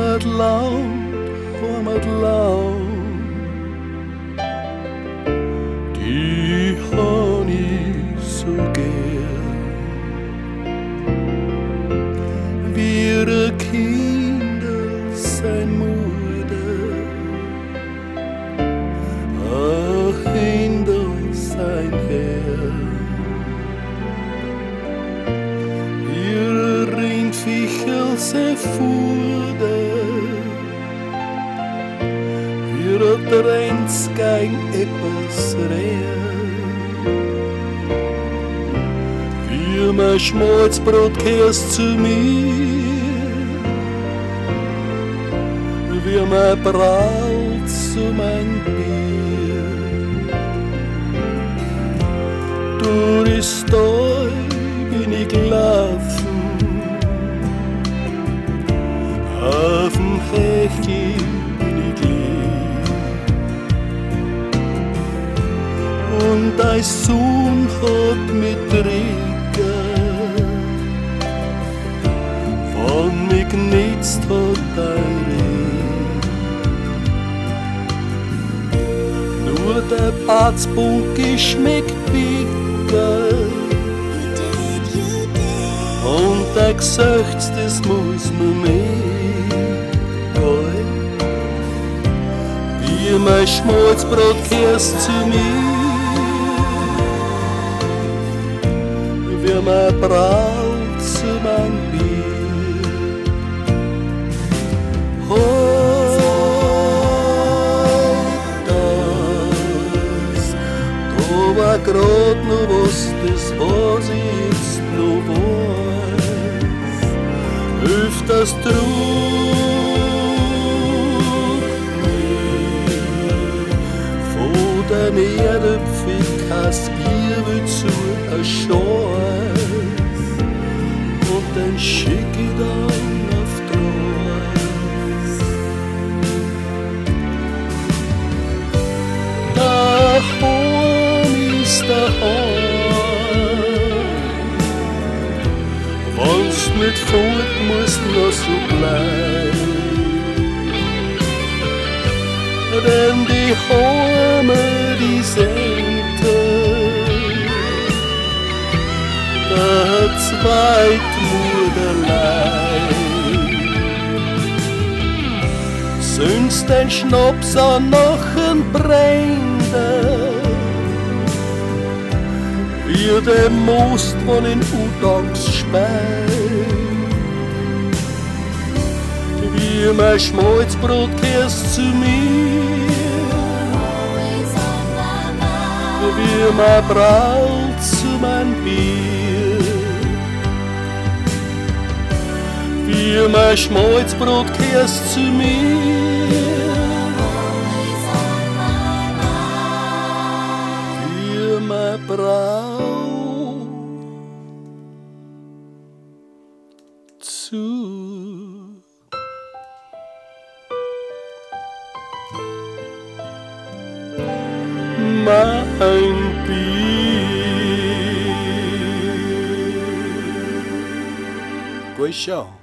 Heimatland, Heimatland, die han ich so gern. Wie ihre Kinder sein Mutter, a Händel sein Herr. Ihre Rindviechel se Fuder, ihre Trends kein etwas rehr. Wie mein Schmalzbrot kehrst zu mir, wie mein Braut zu mein Bier. Durch die bin ich gelaufen, auf dem Hechti bin ich lieb. Und dein Sohn hat mich trinken, von mich genitzt hat dein Reh. Nur der Batzbunke schmeckt bitter, und der Gesicht, das muss man mitgehen. Wie mein Schmalzbrot kehrst zu mir, wie mein Braut zu mein Bier. Heut das, da war grad noch was, das was ich jetzt noch weiß. Öfters trug mir von den Erdöpfig Bier zu a Scheiß, und den schick ich dann auf Troas. Daheim ist daheim, wenn's nicht fort musst, noch so bleiben. Denn die Heime, die sind der Zweitmutterleib. Sonst den Schnaps an noch ein Brände, wie der Most, von in Udanks speit. Wie mein Schmalzbrot kehrst zu mir, wie mein Braut zu mein Bier. Wie mein Schmalzbrot kehrst zu mir, wie mein Braut zu mein Bier. Goichão.